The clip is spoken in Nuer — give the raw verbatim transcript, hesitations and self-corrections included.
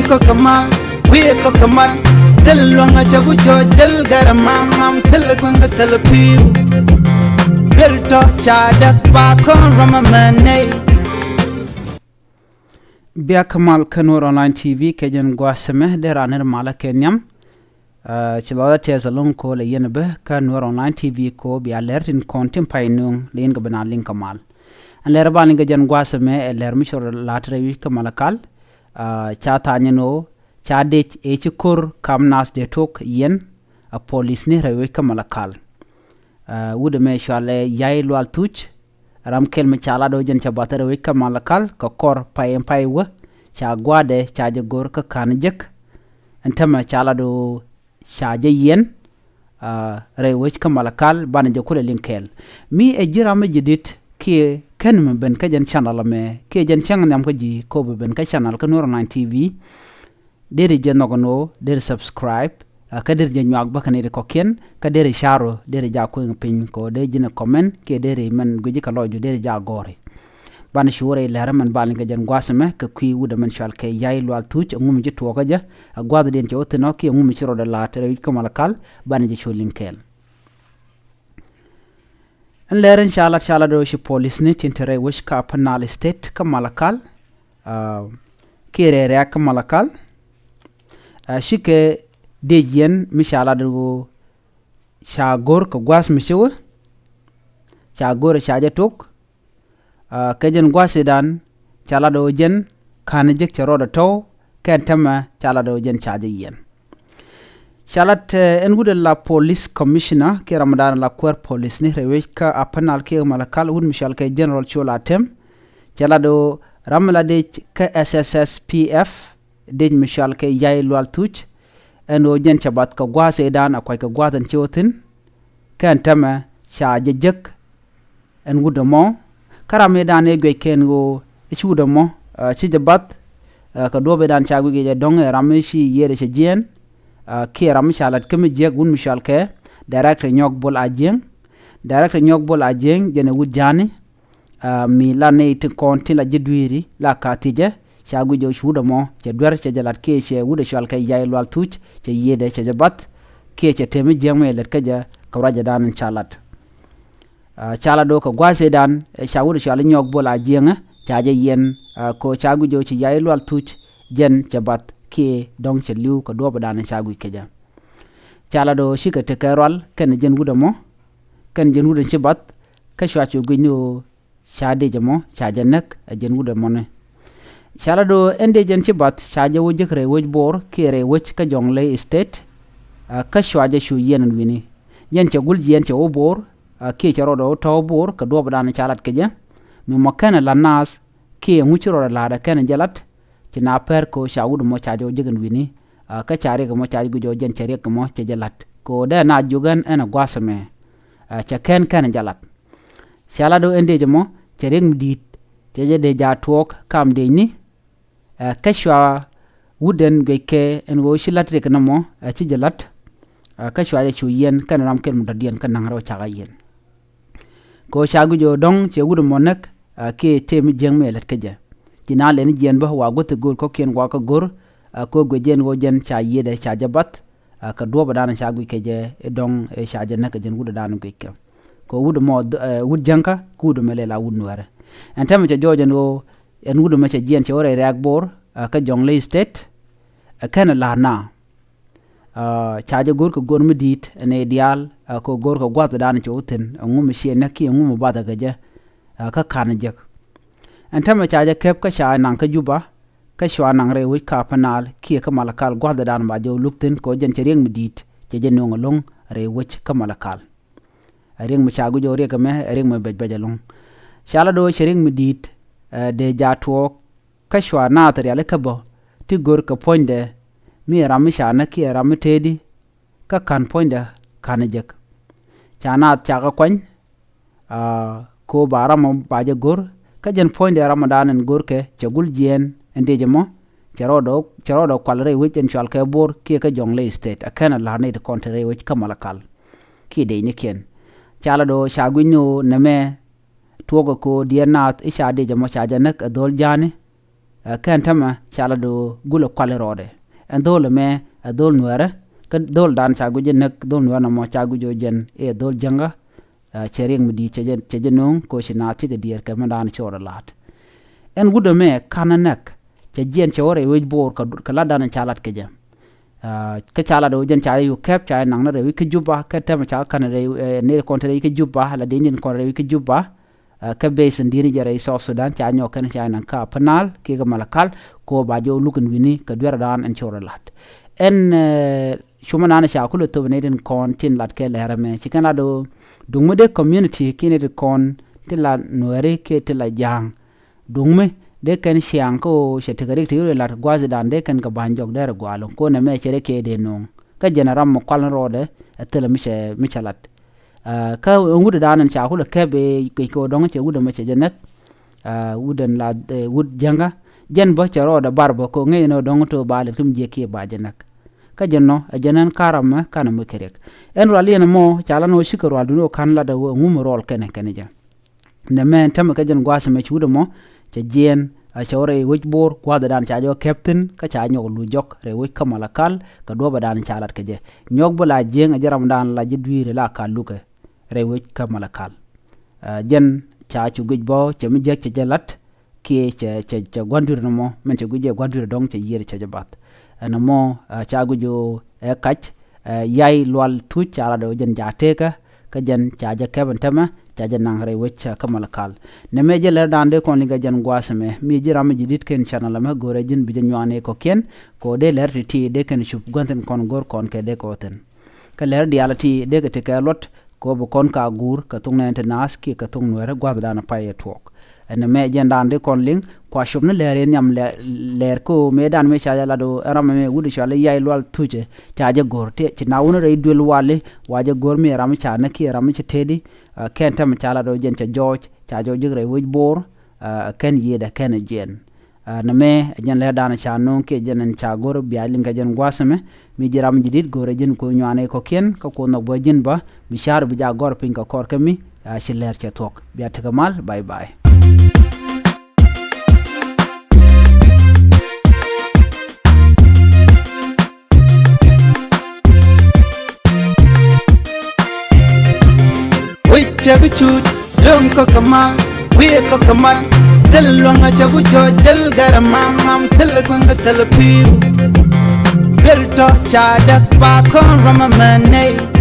Kɔk kɛ mal, wi̱i̱ kɔk kɛ mal. Thil luäŋ a cɛ ku cɔc, thil gɛr a mam mam, thil kueŋ kɛ thil pi̱w. Thil tɔ ca däk ba kɔn ram a mɛ nɛy. Bia kɛ mal kä Nuer Online T V kɛ jɛn gua̱a̱th ɛmɛ dee raan ni ri malä kɛ nhiam. Ci lɔcdä tɛth ɛlɔ̱ŋ ko̱ lɛ yɛn bä kä Nuer Online T V ko̱ bia lɛr tin kɔn tin pay nuŋ lɛ yɛn kɛ bi na liŋ kɛ mal. Ɛn lɛr ba liŋ kɛ jɛn gua̱a̱th ɛmɛ ɛ lɛr mi cɔr la̱t rɛy wi̱c kä Malakal. Ca tha̱a̱ny ɛn ɣöö ca dec ëë ci ko̱r kam nath dee tok yɛn a polisni rɛy wi̱c kä Malakal. Wut ɛmɛ cɔalɛ Yay Lual Thuc. Ram kɛl mi ca lat ɣöö jɛn cɛ bath rɛy wec kä Malakal kɛ kɔr pay ɛn pay wä ca gua̱a̱dɛ ca jɛ go̱r kä ka̱n jek. Ɛn tämɛ ca lat ɣöö ca jɛ yiɛn rɛy wec kä Malakal banɛ jɛ kulɛ liŋ kɛɛl. Mi ɛ ji̱ ram mi ji̱ dit kiɛ kɛn mi ben kä jɛn channel ɛmɛ kiɛ jɛn cäŋ nhiam kä ji̱ ko̱ bi ben kä channel kä Nuer Online T V. Deri jɛ nhɔk ɛn ɣöö deri subscribe, kä deri jɛ nyuak bä kɛ nɛy ti kɔ̱kiɛn, kä deri share, deri jɛ a kueŋ piny kɛ ɣöö dee ji̱n ɛ comment kiɛ deri mɛn guici kɛ lɔcdu deri jɛ a gɔ̱ri. Banɛ cu wä rɛy lɛr mɛn ba liŋ kɛ jɛn gua̱a̱th ɛmɛ kɛ kui̱ wut ɛmɛn cɔalkɛ Yay Lual Thuc, ɛŋu mi ci tuɔɔkä jɛ, ɛ gua̱a̱th diɛn cɛ wä thi̱n ɔ kiɛ ɛŋu mi ci rɔɔdɛ la̱t rɛy wi̱c kä Malakal, banɛ jɛ cu liŋ kɛɛl. Ɛn lɛr in ca lat ca lat ɣöö ci polisni tin te rɛy wec kä Upper Nile State kä Malakal kiɛ rɛy rɛ̈ɛ̈k kä Malakal. Cikɛ dec yɛn mi ca lat ɣöö ca go̱r kɛ gua̱a̱th mi ci wä ca go̱r ca jɛ tok. Kɛ jɛn gua̱a̱th idan ca lat ɣöö jɛn ka̱n jek cɛ rɔɔdɛ tɔ̱w kɛn tämɛ ca lat ɣöö jɛn ca jɛ yiɛn. Ca lat ɛn wut ɛ la police commissioner kiɛ ram dan la kuäär polisni rɛy wec kä Upper Nile kiɛ Malakal wut mi cɔalkɛ General Col Atem. Ca lat ɣöö ram mi la dec kä S S S P F dec mi cɔalkɛ Yay Lual Thuc ɛn ɣöö jɛn cɛ bath kɛ gua̱a̱th idan a kuac kɛ gua̱a̱th ɛn ci wä thi̱n. Kɛn tämɛ ca jɛ jek ɛn wut ɛmɔ. Kä ram idan ëë guic kɛn ɣöö ci wut ɛmɔ ci jɛ bath kɛ duɔ̱ɔ̱p idan ca guic kɛ jɛ dɔ̱ŋ ɛ ram mi ci yiëëdɛ cɛ jiɛɛn kiɛ ram mi ca lat kä mi jiäk wut mi cɔalkɛ Director Nyɔk Bol Ajiɛŋ. Director Nyɔk Bol Ajiɛŋ jɛn ɛ wut ja̱a̱ni mi la nɛy ti kɔn tin la ji̱ dui̱ri la ka thiecä ca guic ɣöö ci wut ɛmɔ cɛ duer cɛ jɛ lat kiɛ cɛ wut ɛ cɔalkɛ Yay Lual Thuc cɛ yiëëdɛ cɛ jɛ bath kiɛ cɛ tëë mi jiäk mi lät kä jɛ kɛ ruacdan in ca lat. Ca la do̱o̱k kɛ gua̱a̱th idan ɛ ca wut cɔal inyɔɔk bol a jiɛŋä ca jɛ yiɛn. Kɛ ca guic jɛ ci Yay Lual Thuc jɛn cɛ bath kiɛ dɔ̱ŋ cɛ li̱w kɛ duɔ̱ɔ̱p idan ca guic kɛ jɛ. Ca la do̱o̱k cikɛ tekɛ rual kɛn jɛn wut ɛmɔ kɛn jɛn wut ɛn ci bath. Kä cua cu guic ni ɣöö ca dec ɛmɔ ca jɛ näk ɛ jɛn wut ɛmɔni. Ca la do̱o̱k ɛn dec ɛn ci bath ca jɛ wä jek rɛy wec Bor kiɛ rɛy wec kä Jonglei State. Kä cua jɛ cu yiɛn ɛn wi̱ni jɛn cɛ gul jiɛn cɛ wä Bor kiɛ cɛ rɔɔdɛ wä tɔ̱w Bor kɛ duɔ̱ɔ̱p idan ca lat kɛ jɛ. Mi mɔ kɛn ɛ la̱t naath kiɛ ŋuci rɔɔdɛ la̱t ɛ kɛn ɛ jɛ lat. Ci na pɛr kɛ ɣöö ca wut ɛmɔ ca jɛ wä jek ɛn wi̱ni. Kä ca riɛk ɛmɔ ca jɛ guic ɣöö jɛn cɛ riɛk ɛmɔ cɛ jɛ lat kɛ ɣöö dee na jiök ɛn ɛn ɛ gua̱a̱th ɛmɛ. Cɛ kɛn kɛn ɛ jɛ lat. Ca lat ɣöö ɛn dec ɛmɔ cɛ riɛk mi di̱i̱t cɛ jɛ dee jaat tuɔɔk kam decni. Kä cua wut ɛn guickɛ ɛn ɣöö ci la̱t riɛk ɛn ɛmɔ ɛ ci jɛ la̱t. Kä cua jɛ cu yiɛn kɛn ram kɛl mi dɔ̱diɛn kä na̱ŋ rɛw cakɛ yiɛn. Kɛ ɣöö ca guic ɣöö dɔ̱ŋ cɛ wut ɛmɔ näk kiɛ tëë mi jiäk mi ɛ lät kä jɛ. Ci na lɛn jiɛn bä wa guäth i̱ go̱o̱r kɔ̱kiɛn wakä go̱r. Kɛ ɣöö guic jɛ ɛn ɣöö jɛn ca yiëëdɛ ca jɛ bath. Kɛ duɔ̱ɔ̱p ɛ da̱a̱n ca guic kɛ jɛ i̱ dɔ̱ŋ ca jɛ näk kɛ jɛn wut ɛ da̱a̱n guic kɛ. Kɛ wut ɛmɔ wut jäŋkä kä wut ɛmɛ lɛ la wut nuɛɛrɛ. Ɛn täämɛ cɛ jɔɔc ɛn ɣöö ɛn wut ɛmɛ cɛ jiɛn cɛ wä rɛy rɛ̈ɛ̈k Bor kä Jonglei State. Ɛ kɛn ɛ la̱a̱t na ca jɛ go̱r kɛ go̱r mi di̱i̱t ɛn ɛ diaal kɛ go̱r kɛ gua̱th ɛ da̱a̱n cɛ wä thi̱n ɛŋu mi ciɛ näk kiɛ ɛŋu mi bathɛ kɛ jɛ. Kä ka̱n jek. Ɛn täämɛ ca jɛ kɛp kä ca naŋ kä Juba. Kä cua naŋ rɛy wec kä Upper Nile kiɛ kä Malakal gua̱thdan ba jɛ wä luk thi̱n kɛ ɣöö jɛn cɛ riɛk mi di̱i̱t cɛ jɛ nööŋ ɛlɔ̱ŋ rɛy wec kä Malakal. Ɛ riɛk mi ca guic ɣöö riɛk ɛmɛ ɛ riɛk mi bɛc bɛc ɛlɔ̱ŋ. Ca la do̱o̱k cɛ riɛk mi di̱i̱t dee jaat tuɔɔk. Kä cua naath rialikä bä ti go̱r kɛ puɔ̱nydɛ mi ɛ ram mi ca näk kiɛ ram mi tëëdi. Kä ka̱n puɔ̱nydɛ ka̱n ɛ jek. Ca naath cakɛ kuany. Kɛ ɣöö ba ram ɔ ba jɛ go̱r kä jɛn puɔ̱nydɛ ram ɔ da̱a̱n ɛn go̱rkɛ cɛ gul jiɛɛn ɛn dec ɛmɔ. Cɛ rɔɔdɛ kual rɛy wec ɛn cɔalkɛ Bor kiɛ kä Jonglei State ɛ kɛn ɛ la̱r nɛy ti kɔn te rɛy wec kä Malakal. Kiɛ decnikiɛn ca la do̱o̱k ca guic ni ɣöö nɛmɛ tuɔɔkɛ kɛ ɣöö diɛɛr naath i̱ ca dec ɛmɔ ca jɛ näk ɛ dho̱o̱l ja̱a̱ni. Ɛ, kɛn tämɛ ca la do̱ gulɛ kual i̱ rɔɔdɛ. Ɛn dho̱l ɛmɛ ɛ dho̱l nuɛɛrä, kä dho̱l dan ca guic jɛ näk, dho̱l nuɛɛrä nɔmɔ ca guic jɛ jɛn i̱ ɛ dho̱l jäŋä. Ɛ, cɛ riɛk mi di̱i̱t cɛ jɛ, cɛ jɛ no̱o̱ŋ kɛ ɣöö ci naath cikɛ diɛɛr kɛ mi dan ci rɔɔdɛ la̱t. Ɛn wut ɛmɛ ka̱n ɛ näk, cɛ jiɛn cɛ wä rɛy wec Bo̱o̱r kɛ, kɛ lat dan ca lat kɛ jɛ. Ɛ, kä ca lat ɛ wec jɛn ca jɛ yuk kɛp ca jɛ naŋ ni rɛy wec kä Juba, kä tämɛ ca ka̱n rɛy, ɛ, nɛy kɔn te rɛy wec kä Juba, la di̱i̱n jɛn kɔn rɛy wec kä Juba. Ɛ, kä basin di̱i̱n jɛ rɛy South Sudan ca nyɔk kɛn ca jɛ naŋ kä Upper Nile kiɛ kä Malakal, kɛ ɣöö ba jɛ wä luk in wi̱ni kɛ duer dan ɛn ci rɔɔdɛ la̱t. Ɛn, ɛ, cumä nan ca kulɛ thop nɛy tin kɔn tin lat kɛ lɛr ɛmɛ. Ci kɛn lat ɣöö duŋ mi dee community kiɛ nɛy tin kɔn tin la nuɛɛri kiɛ tin la ja̱a̱ŋ. Duŋ mi dee kɛn ciaŋ kä ɣöö cɛ tekɛ rik ti ɣöö lat gua̱a̱th dan dee kɛn kɛ ba̱ny jɔk dee rɛ gua̱a̱l ɣöö kɔn ɛmɛ cɛ rɛ kɛ dee no̱o̱ŋ. Kä jɛn ɛ ram mi kual ni rɔɔdɛ ɛ thilɛ mi cɛ, mi cɛ lat. Ɛ, kä ɛn wut dan ɛn ca kulɛ kɛp ɛ guic kɛ ɣöö dɔ̱ŋ cɛ wut ɛmɛ cɛ jɛ näk. Ɛ, wut ɛn la, ɛ, wut jäŋä. Jɛn bä cɛ rɔɔdɛ bar bä kɛ ɣöö ŋäc ɛn ɣöö dɔ̱ŋ to̱ ba lɛ thum jiɛk kiɛ ba jɛ näk. Kä jɛn nɔ ɛ jɛn ɛn ka̱r ɛmɛ ka̱n ɛmɛ kɛ riɛk. Ɛn rual yɛn ɛmɔ ca la nɔ cikɛ rual duŋni ɣöö ka̱n lat ɛ ɣöö ɛŋu mi rɔɔl kɛnɛ kɛnɛ jɛ. Nɛmɛ ɛn tämɛ kɛ jɛn gua̱a̱th ɛmɛ ci wut ɛmɔ cɛ jiɛɛn, a cɛ wä rɛy wec Bo̱o̱r gua̱a̱th ɛ dan ca jɛ wä kɛp thi̱n kä ca nyɔk luc jɔk rɛy wec kä Malakal kɛ duɔ̱ɔ̱p ɛ dan ca lat kɛ jɛ. Nyɔk bä la jiɛɛn ɛ jɛ ram dan la jɛ dui̱i̱r la ka lukɛ rɛy wec kä Malakal. Ɛ, jɛn ca cu guic bä cɛ mi jiäk cɛ jɛ lat kiɛ cɛ, cɛ, cɛ gua̱n dui̱r nɔmɔ min cɛ guic jɛ gua̱n dui̱r dɔ̱ŋ cɛ yiër cɛ jɛ bath. Ɛn nɔmɔ, ɛ, ca guic ɣöö ɛ kac, ɛ, Yay Lual Tuc ca lat ɣöö jɛn ca tekä, kä jɛn ca jɛ kɛp ɛn tämɛ ca jɛ naŋ rɛy wec, ɛ, kä Malakal. Nɛmɛ jɛ lɛr dan dee kɔn liŋ kɛ jɛn gua̱a̱th ɛmɛ. Mi ji̱ ram mi ji̱ di̱t kɛn channel ɛmɛ go̱rɛ ji̱n bi jɛ nyuan ɛ kɔ̱kiɛn kɛ ɣöö dee lɛr ti̱ti̱ dee kɛn cup gua̱n thi̱n kɔn go̱r kɔn kɛ dee kɛ wä thi̱n. Kä lɛr diaal ti dee kɛ ti kɛ luɔt kɛ ɣöö bi kɔn ka guur kɛ thok nɛɛni ti naath kiɛ kɛ thok nuɛɛri gua̱a̱th dan pay ɛ tuɔɔk. Ɛn nɛmɛ jɛn dan dee kɔn liŋ kua cop ni lɛr in nhiam lɛ-, lɛr kɛ ɣöö mëë dan mëë ca jɛ lat ɣöö ɛn ram ɛmɛ wut cɔal i̱ Yay Lual Tucɛ ca jɛ go̱r ti ci na wun rɛy duël wali wa jɛ go̱r mi ɛ ram ca näk kiɛ ram ci tëëdi. Ɛ, kɛn tämɛ ca lat ɣöö jɛn cɛ jɔɔc ca jɔɔc ji̱k rɛy wec Bo̱o̱r. Ɛ, kɛn yiëëdɛ kɛn ɛ jiɛn. Ɛ, nɛmɛ ɛ jɛn lɛr dan ca no̱o̱ŋ kiɛ jɛn ɛn ca go̱r bia liŋ kɛ jɛn gua̱a̱th ɛmɛ. Mi ji̱ ram ji̱ di̱t go̱rɛ ji̱n ku nyuanɛ kɔ̱kiɛn kä ku nhɔk bä ji̱n bä bi ca̱r bi jak gɔr piny kɛ kɔr kä mi, ɛ, ci lɛr cɛ thuɔ̱k. Bia tekɛ mal, bye bye. Wi̱c cɛ bi cut luŋ kɔk kɛ mal, wi̱i̱ kɔk kɛ mal. Thil luɔ̱ŋ a cɛ bi jɔɔc, thil gɛr a mam mam, thil kueŋ kɛ thil pi̱i̱u. Thil tɔ̱ ca däk pa kɔn ram a mɛ nɛy.